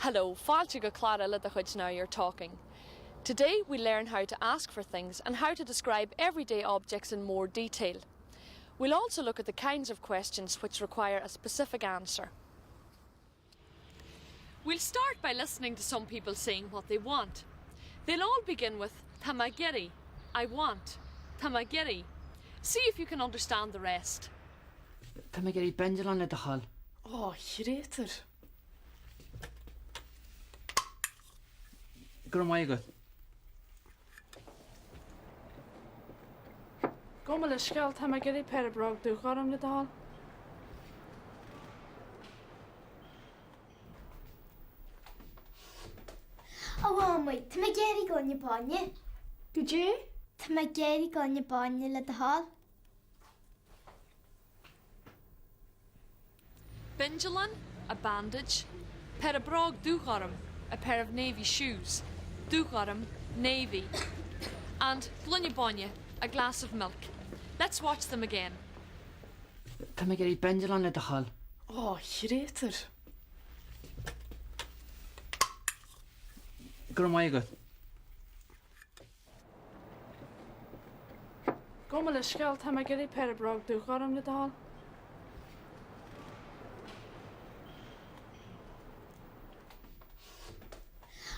Hello, fáilte go clár eile de chuid Now You're Talking. Today we learn how to ask for things and how to describe everyday objects in more detail. We'll also look at the kinds of questions which require a specific answer. We'll start by listening to some people saying what they want. They'll all begin with Tá mé ag iarraidh, I want, Tá mé ag iarraidh. See if you can understand the rest. Tá mé ag iarraidh bindealán le do thoil. Ó, a chréatúir. Go raibh maith agat. Gabh mo leithscéal, tá mé ag iarraidh péire bróg dúghorm le do thoil. A Mhamaí, tá mé ag iarraidh gloine bainne. Goidé? Tá mé ag iarraidh gloine bainne le do thoil. Bindealán, a bandage, péire bróg dúghorm, a pair of navy shoes, dúghorm, navy, and gloine bainne, a glass of milk. Let's watch them again. Tá mé ag iarraidh bindealán le do thoil. Ó, a chréatúir. Go raibh maith agat. Gabh mo leithscéal, tá mé ag iarraidh péire bróg dúghorm le do thoil.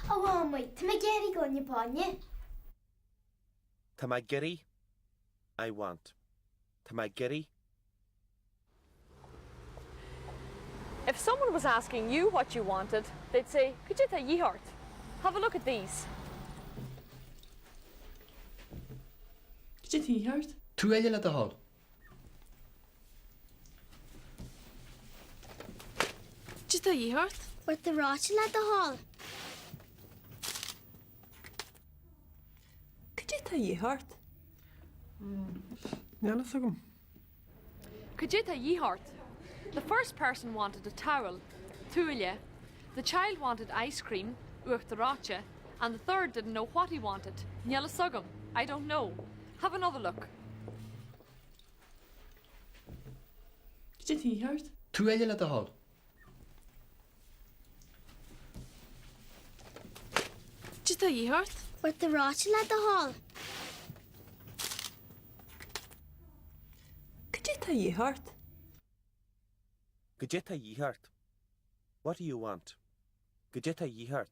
A Mhamaí, tá mé ag iarraidh gloine bainne. Tá mé ag iarraidh, I want. Tá mé ag iarraidh. If someone was asking you what you wanted, they'd say, Goidé tá de dhíth ort? Have a look at these. Goidé tá de dhíth ort? Tuáille le do thoil. Goidé tá de dhíth ort? Uachtar reoite le do thoil. Goidé tá de dhíth ort? Níl a fhios agam. Goidé tá de dhíth ort? The first person wanted a towel, tuáille, the child wanted ice cream, uachtar reoite, and the third didn't know what he wanted, níl a fhios agam, I don't know. Have another look. Goidé tá de dhíth ort? Tuáille le do thoil. Goidé tá de dhíth ort? Uachtar reoite le do thoil. Goidé tá de dhíth ort? Goidé tá de dhíth ort? What do you want? Goidé tá de dhíth ort?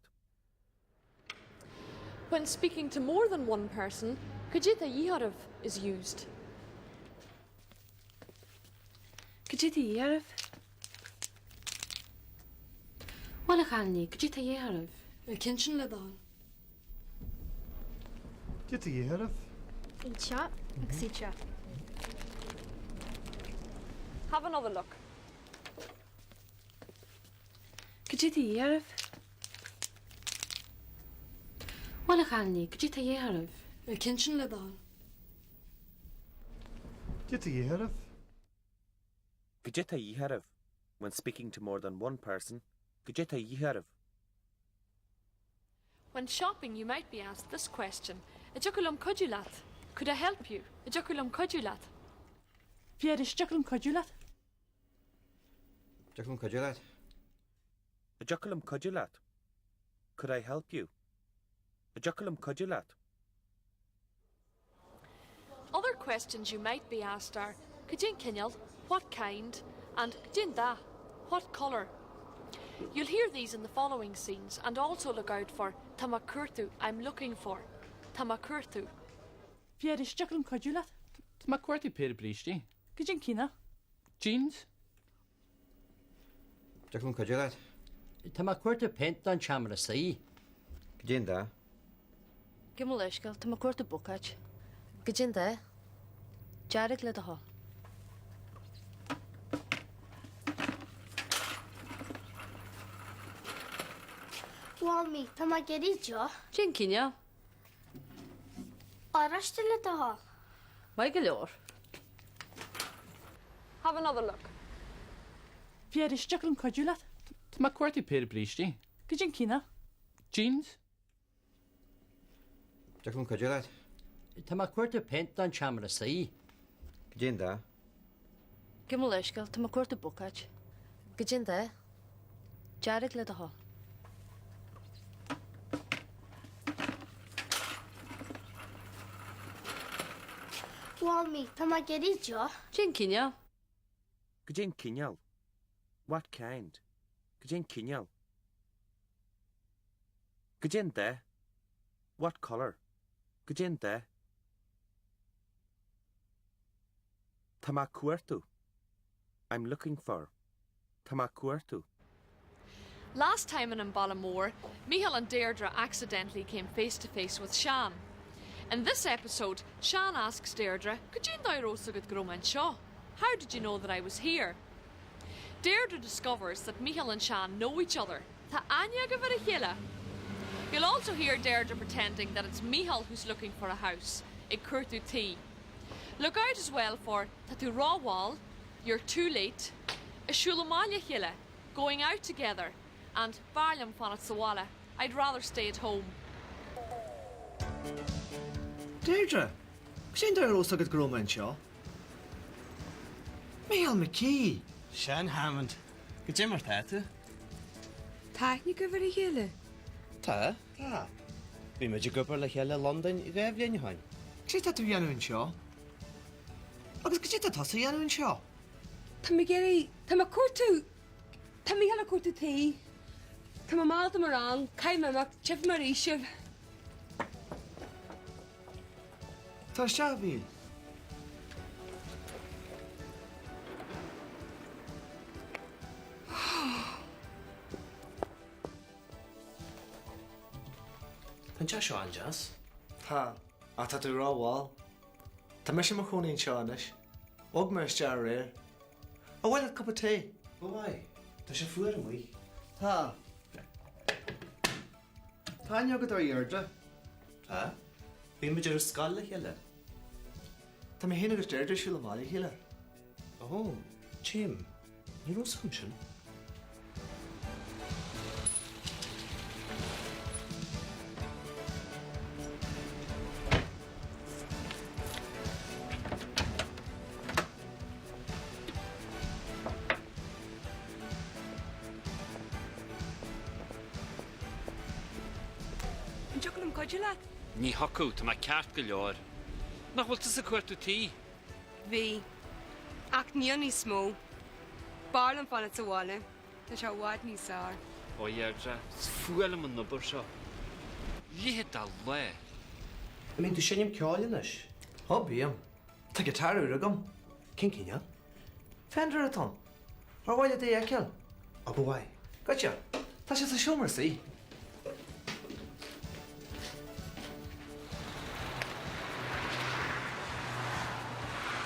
When speaking to more than one person, goidé tá de dhíth oraibh is used. Goidé tá de dhíth oraibh? Bhuel, a chailíní, goidé tá de dhíth oraibh? An ceann sin le do thoil. Goidé tá de dhíth oraibh? Iad seo agus iad seo. Have another look. Goidé tá de dhíth oraibh? Bhuel, a chailíní, goidé tá de dhíth oraibh? An ceann sin le do thoil. Goidé tá de dhíth oraibh? Goidé tá de dhíth oraibh? When speaking to more than one person, Goidé tá de dhíth oraibh? When shopping you might be asked this question, An dtiocfadh liom cuidiú leat? Could I help you? An dtiocfadh liom cuidiú leat? Bhí ar an dtiocfadh liom cuidiú leat? Dtiocfadh liom cuidiú leat? An dtiocfadh liom cuidiú leat? Could I help you? An dtiocfadh liom cuidiú leat? Other questions you might be asked are, Cad é an cineál, what kind, and Cad é an dath, what colour? You'll hear these in the following scenes and also look out for Tá mé ag cuartú, I'm looking for. Tá mé ag cuartú. Bhí ar an dtiocfadh liom cuidiú leat? Tá mé ag cuartú péire brístí. Cad é an cineál? Jeans. Dtiocfadh liom cuidiú leat? Tá mé ag cuartú péint don tseomra suí. Cad é an dath? Gabh mo leithscéal, tá mé ag cuartú buicéid. Cad é an dath? Dearg le do thoil. Mhamaí, tá mé ag iarraidh deoch. Cad é an cineál? Oráiste le do thoil. Maith go leor. Have another look. Bhí ar an dtiocfadh liom cuidiú leat? Tá mé ag cuartú péire brístí. Cad é an cineál? Jeans. Dtiocfadh liom cuidiú leat? Tá mé ag cuartú péint don tseomra suí. Cad é an dath? Gabh mo leithscéal, tá mé ag cuartú buicéid. Cad é an dath? Dearg le do thoil. Mhamaí, tá mé ag iarraidh deoch. Cén cineál? Cad é an cineál? What kind? Cad é an cineál? Cad é an dath? What colour? Cad é an dath? Tá mé ag cuartú. I'm looking for. Tá mé ag cuartú. Last time in An Baile Mór, Micheál and Deirdre accidentally came face to face with Seán. In this episode, Seán asks Deirdre, Cad é an dóigh a raibh fhios agat go raibh mé anseo? How did you know that I was here? Deirdre discovers that Micheál and Seán know each other. Tá aithne agaibh ar a chéile? You'll also hear Deirdre pretending that it's Micheál who's looking for a house, ag cuartú tí. Look out as well for Tá tú rómhall, you're too late, ag siúl amach le chéile, going out together, and B'fhearr liom fanacht sa bhaile, I'd rather stay at home. Deirdre, Cad é an dóigh a raibh fhios agat go raibh mé anseo? Micheál McKee! Seán Hammond, Cad é mar tá tú? Tá aithne agaibh ar a chéile? Tá. Tá. Bhí muid ag obair le chéile i Londain 2 bhliain ó shin. Cad é tá tú a dhéanamh anseo? Agus cad é tá tusa a dhéanamh anseo? Tá mé ag iarraidh, tá mé ag cuartú, tá Mícheál ag cuartú tí. Tá mé mall do mo rang, caithfidh mé imeacht, tchífidh mé arís sibh. Tar isteach, a Mhíchíl. Tá an teach seo an-deas. Tá, ach tá tú rómhall. Tá mise i mo chónaí anseo anois. Bhog mé isteach aréir. Ar mhaith leat cupa tae? Ba mhaith. Tá sé fuar amuigh. Tá. Tá aithne agat ar Dheirdre? Tá. Bhí muid ar an scoil le chéile. Tá mé féin agus Deirdre ag siúl amach le chéile. Ó, tchím. Ní raibh 'fhios agam sin. An dtiocfadh liom cuidiú leat? Ní thiocfadh, tá mé ceart go leor. Nach bhfuil tusa ag cuartú tí? Bhí. Ach níl níos mó. B'fhearr liom fanacht sa bhaile. Tá sé i bhfad níos fearr. Ó a Dheirdre, is fuath liom an obair seo. Ligfidh dá lá. An mbíonn tú ag seinm ceoil anois? Ó bím. Tá guitar úr agam. Cén cineál? Fender atá ann. Ar mhaith leat é a fheiceáil? Ó ba mhaith. Goitse. Tá sé sa seomra suí.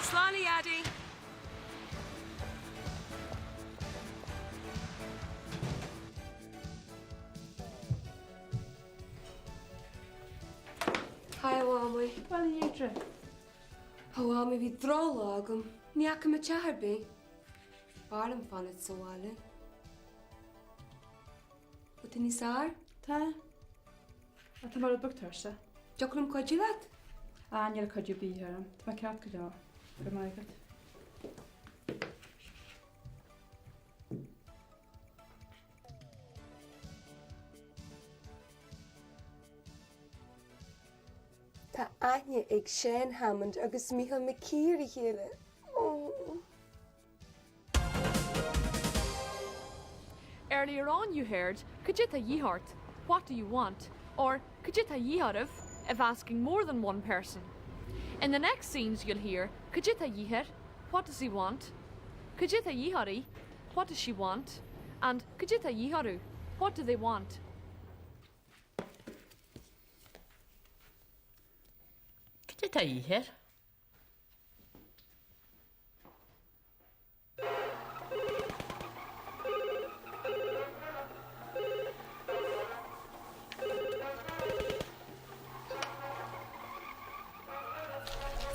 Slán a Dhaidí! Haigh a Mhamaí. Bhuel a Dheirdre. A Mhamaí bhí drochlá agam. Ní fhaca mé teach ar bith. B'fhearr liom fanacht sa bhaile. Bhfuil tú níos fearr? Tá. Ach tá mé rud beag tuirseach. Dtiocfadh liom cuidiú leat? Ah, níl cuidiú ar bith orm. Tá mé ceart go leor. Go raibh maith agat. Tá aithne ag Seán Hammond agus Mícheál McKee ar a chéile. Ó. Earlier on you heard, Cad é tá de dhíth ort? What do you want? or Cad é tá de dhíth oraibh? if asking more than one person. In the next scenes you'll hear, Cad é tá de dhíth air? What does he want? Cad é tá de dhíth uirthi? What does she want? and Cad é tá de dhíth orthu? What do they want? Cad é tá de dhíth air?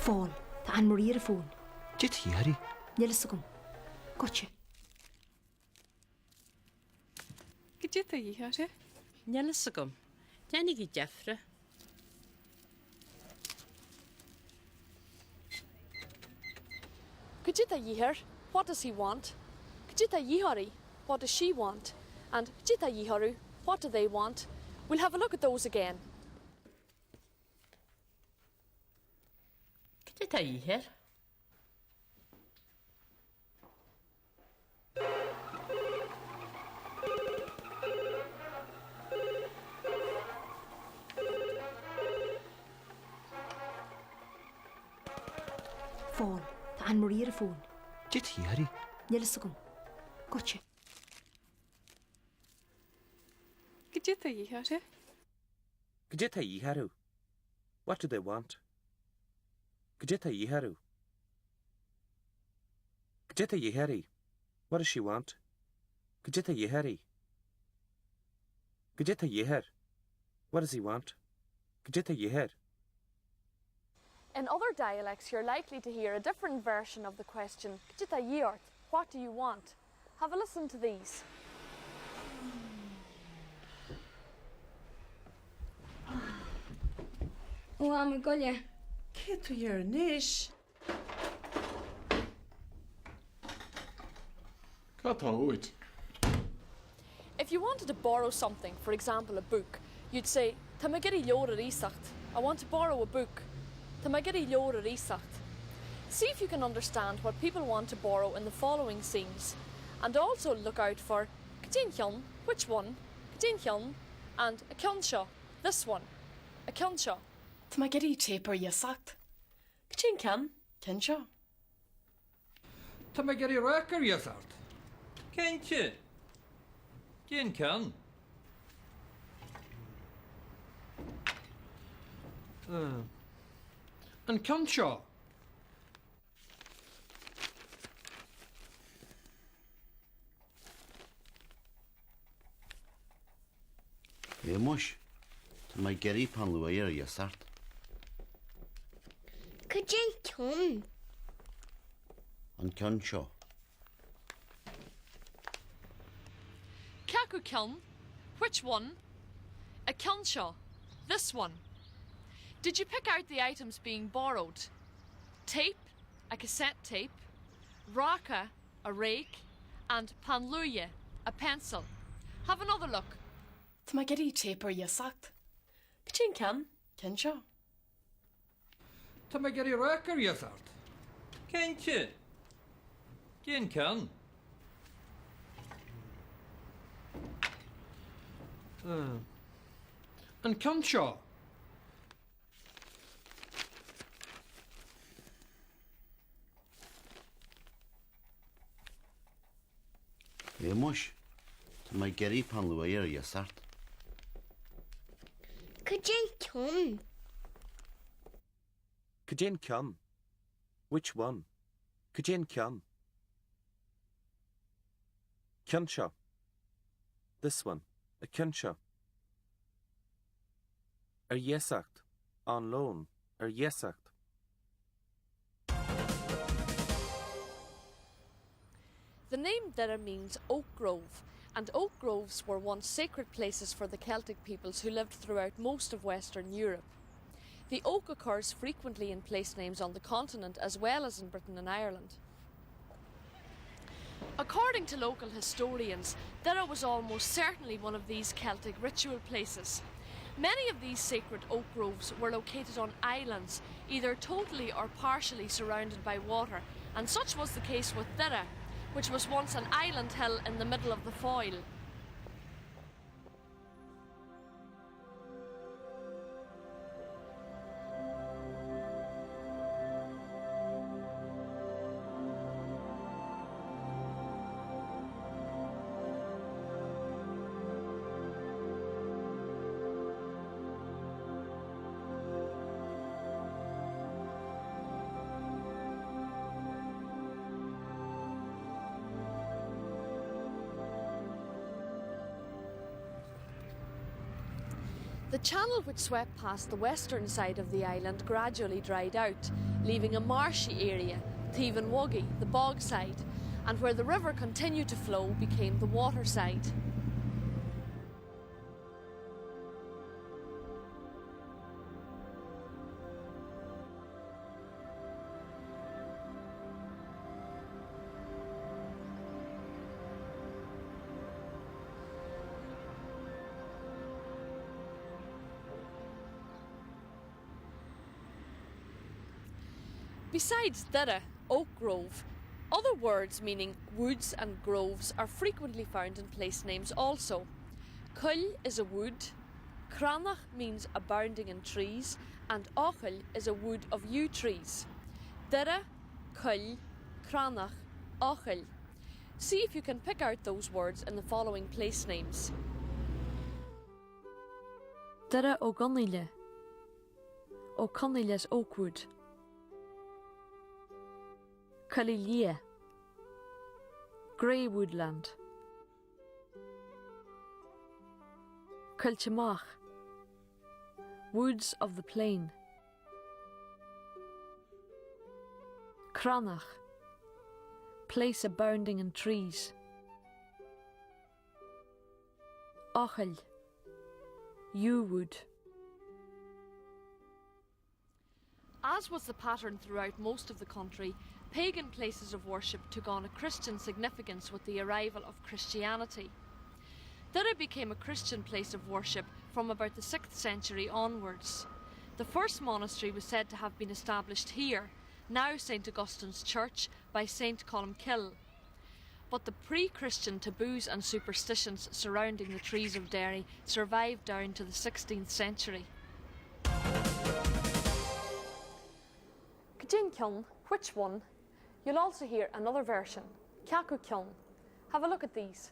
Fón. Tá Anne Marie ar an bhfón. Cad é tá de dhíth uirthi. Níl fhios agam. Goitse. Cad é tá de dhíth uirthi. Níl fhios agam. Déanaigí deifre. Cad é tá de dhíth air, what does he want? Cad é tá de dhíth uirthi, what does she want? And cad é tá de dhíth orthu, what do they want? We'll have a look at those again. Cad é atá de dhíth air? Fón. Tá Anne Marie ar an bhfón. Cad é atá de dhíth uirthi? Níl a fhios agam. Goitse. Cad é atá de dhíth uirthi? Cad é atá de dhíth orthu? What do they want? Cad é atá de dhíth orthu? Cad é atá de dhíth uirthi? What does she want? Cad é atá de dhíth uirthi? Cad é atá de dhíth air? What does he want? Cad é atá de dhíth air? In other dialects you're likely to hear a different version of the question Cad é atá de dhíth ort? What do you want? Have a listen to these. Ó am goile. Cé tú ar anois? Cad tá uait? If you wanted to borrow something, for example a book, you'd say Tá mé ag iarraidh leabhar ar iasacht. I want to borrow a book. Tá mé ag iarraidh leabhar ar iasacht. See if you can understand what people want to borrow in the following scenes and also look out for Cad é an ceann, which one, Cad é an ceann, and An ceann seo, this one, An ceann seo. Tá mé ag iarraidh téip ar iasacht. Cad é an ceann? Ceann seo. Tá mé ag iarraidh ráca ar iasacht. Cinnte. Cad é an ceann. An ceann seo. A Shéamuis, tá mé ag iarraidh peann luaidhe ar iasacht. Cad é an ceann? An ceann seo. Cé acu ceann? Which one? An ceann seo. This one. Did you pick out the items being borrowed? Tape, a cassette tape, ráca, a rake, and peann luaidhe, a pencil. Have another look. Tá mé ag iarraidh téip ar iasacht. Cad é an ceann? Ceann seo. Tá mé ag iarraidh ráca ar iasacht. Cinnte. Cad é an ceann. An ceann seo. A Shéamuis, tá mé ag iarraidh peann luaidhe ar iasacht. Cad é an ceann? Cad é an ceann? Which one? Cad é an ceann? Ceann seo. This one. An ceann seo. Ar iasacht. On loan. Ar iasacht. The name Doire means oak grove, and oak groves were once sacred places for the Celtic peoples who lived throughout most of Western Europe. The oak occurs frequently in place names on the continent as well as in Britain and Ireland. According to local historians, Doire was almost certainly one of these Celtic ritual places. Many of these sacred oak groves were located on islands, either totally or partially surrounded by water, and such was the case with Doire, which was once an island hill in the middle of the Foyle. The channel which swept past the western side of the island gradually dried out, leaving a marshy area, Taobh an Bhogaigh, the bog side, and where the river continued to flow became the water side. Besides Doire, oak grove, other words meaning woods and groves are frequently found in place names also. Coill is a wood, Crannach means abounding in trees, and Eochaill is a wood of yew trees. Doire, Coill, Crannach, Eochaill. See if you can pick out those words in the following place names. Doire Ó gConaíle, Ó Conaile's Oakwood. Coillidh Liath, Grey Woodland. Coillte Mach, Woods of the Plain. Crannach, Place abounding in trees. Eochaill, Yew wood. As was the pattern throughout most of the country, pagan places of worship took on a Christian significance with the arrival of Christianity. Doire became a Christian place of worship from about the 6th century onwards. The first monastery was said to have been established here, now St Augustine's Church, by St Columkill. But the pre-Christian taboos and superstitions surrounding the trees of Derry survived down to the 16th century. Cad é an ceann, which one? You'll also hear another version, Cé acu ceann. Have a look at these.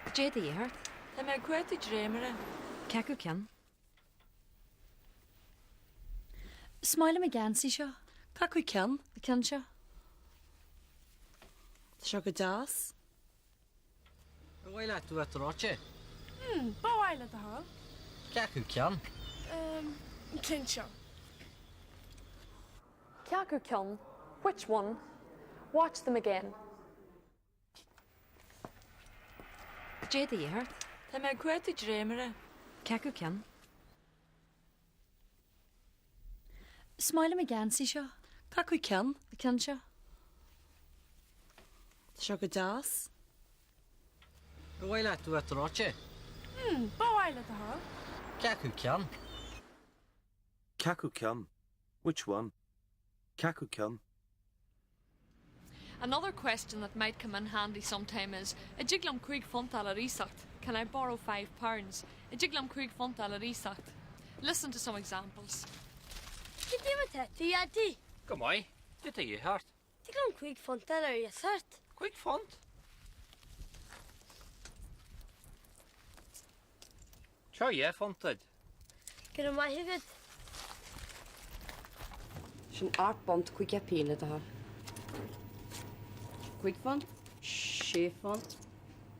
Cad é do dhíth ort? Tá mé ag cuartú dréimire. Cé acu ceann? Is maith liom an geansaí seo. Cé acu ceann? An ceann seo. Tá seo go deas. Ar mhaith leat uachtar reoite? Hmm, ba mhaith le do thoil. Cé acu ceann? Um, an ceann seo. Cé acu ceann? Which one? Watch them again. Cad é do dhíth ort? Tá mé ag cuartú dréimire. Cé acu ceann? Is maith liom an geansaí seo. Cé acu ceann? An ceann seo. Tá seo go deas. Ar mhaith leat uachtar reoite? Hmm, ba mhaith le do thoil. Cé acu ceann? Cé acu ceann? Which one? Cé acu ceann? Another question that might come in handy sometime is, An dtig liom £5 a fháil ar iasacht? Can I borrow £5? An dtig liom £5 a fháil ar iasacht? Listen to some examples. Cad é mar atá tú, a Dhaidí? Go maith, cad é do dhíth ort. Tig liom £5 a fháil ar iasacht. £5? Seo £2 duit. Go raibh maith agat. Sin £8 50 pingin le do thoil. £5, £6,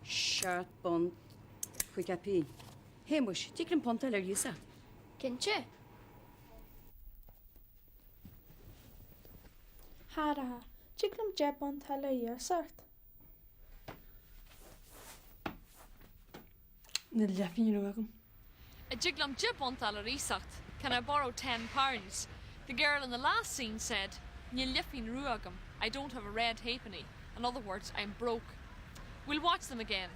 £7 50 pingin. A Shéamuis, tig liom punt a fháil ar iasacht. Cinnte. A chara, tig liom £10 a fháil ar iasacht. Níl leathphingin rua agam. An dtig liom £10 a fháil ar iasacht, Can I borrow £10? The girl in the last scene said, Níl leathphingin rua agam, I don't have a red halfpenny, in other words, I'm broke. We'll watch them again.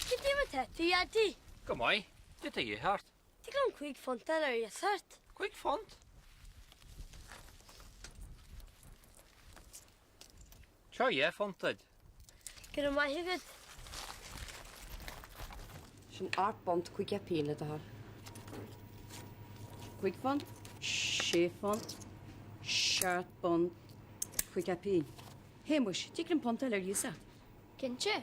Cad é mar atá tú, a Dhaidí? Go maith, cad é do dhíth ort. Tig liom £5 a fháil ar iasacht. £5? Seo £2 duit. Go raibh maith agat. Sin £8 50 pingin le do thoil. £5, £6, £7 50 pingin. A Shéamuis, tig liom punt a fháil ar iasacht. Cinnte.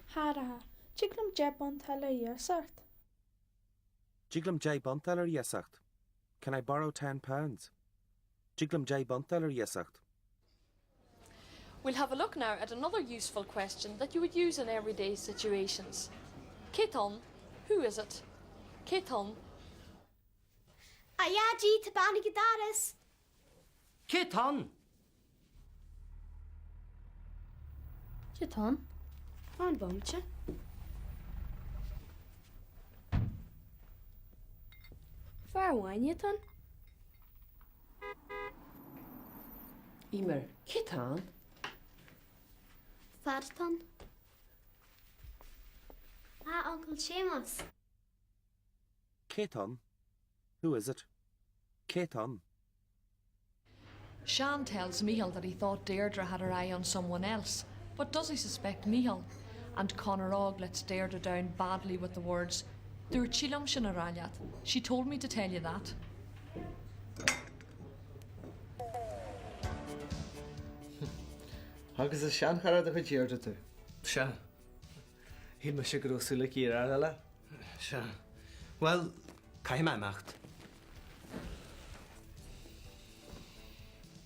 A chara, tig liom £10 a fháil ar iasacht. Tig liom £10 a fháil ar iasacht. Can I borrow £10? Tig liom £10 a fháil ar iasacht. We'll have a look now at another useful question that you would use in everyday situations. Cé atá ann, who is it? Cé atá ann? A Dhaidí, tá bean ag an doras! Cé atá ann? Cé atá ann? Fan bomaite. Fear amháin atá ann. Eimear, Cé atá ann? Fear atá ann. A Uncail Séamus. Cé tá ann? Who is it? Cé tá ann? Sean tells Micheál that he thought Deirdre had her eye on someone else, but does he suspect Micheál? And Conor Og lets Deirdre down badly with the words, Dúirt sí liom sin a rá leat. She told me to tell you that. Agus is seanchara de chuid Dheirdre tú. Sea. Shíl mise go raibh súil aici ar fhear eile. Sea. Bhuel, caithfidh mé imeacht.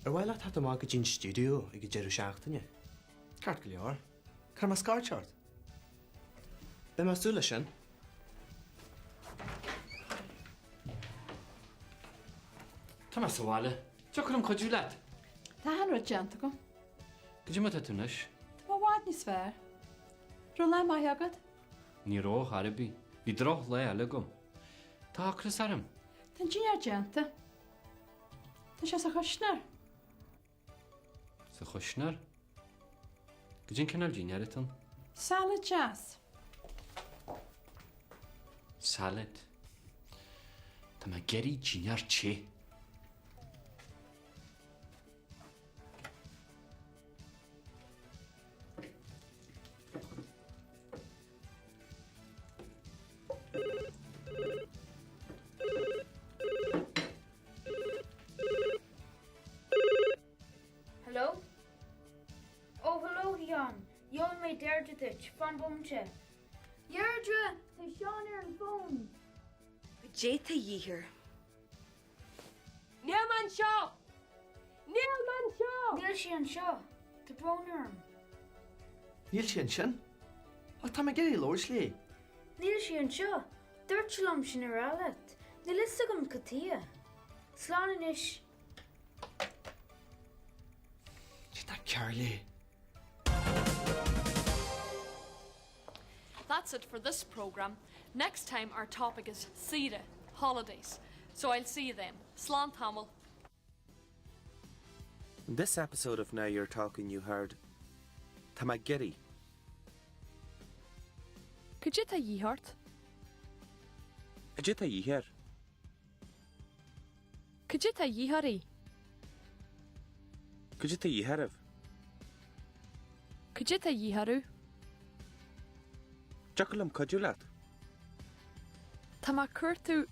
Ar mhaith leat teacht amach go dtí'n stiúideo ag an deireadh seachtaine? Ceart go leor. Cuirfidh mé scairt ort. Beidh mé ag súil leis sin. Tá mé sa bhaile. Thiocfadh liom cuidiú leat. Tá achan rud déanta agam. Cad é mar atá tú anois? Tá mé i bhfad níos fearr. Raibh lá maith agat? Ní raibh ar chor ar bith. Bhí drochlá eile agam. Tá ocras orm. Tá an dinnéar déanta. Tá sé sa chuisneoir. Sa chuisneoir? Cad é an cineál dinnéir atá ann? Salad deas. Salad. Tá mé ag iarraidh dinnéar te. Hello? Ó, hello, a Sheáin. Gheobhaidh mé Deirdre duit. Fan bomaite. Deirdre! Tá Seán ar an bhfón! Cad é tá de dhíth air. Níl mé anseo! Níl mé anseo! Níl sí anseo. Tá brón orm. Níl sí ansin. Ach tá mé ag iarraidh labhairt léi. Níl sí anseo. Dúirt sí liom sin a rá leat. Níl fhios agam cad chuige. Slán anois. Cad é atá cearr léi. That's it for this programme. Next time our topic is Saoire, holidays. So I'll see you then. Slán tamall. In this episode of Now You're Talking you heard Tá mé ag iarraidh. Cad é tá de dhíth ort? Cad é tá de dhíth air? Cad é tá de dhíth uirthi? Cad é tá de dhíth oraibh? Cad é tá de dhíth orthu? Thiocfadh liom cuidiú leat. Tá mé ag cuartú.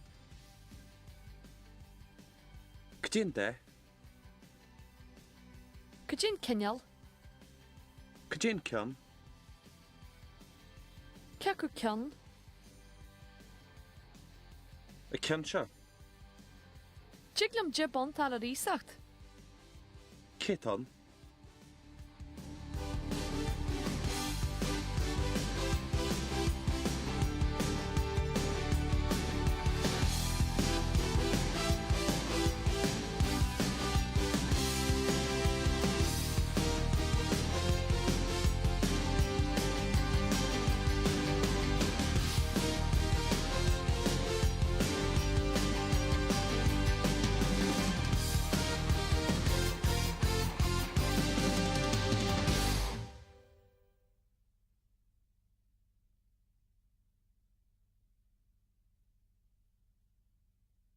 Cad é an dath? Cad é an cineál? Cad é an ceann? Cé acu ceann? An ceann seo. Tig liom £10 a fháil ar iasacht. Cé atá ann?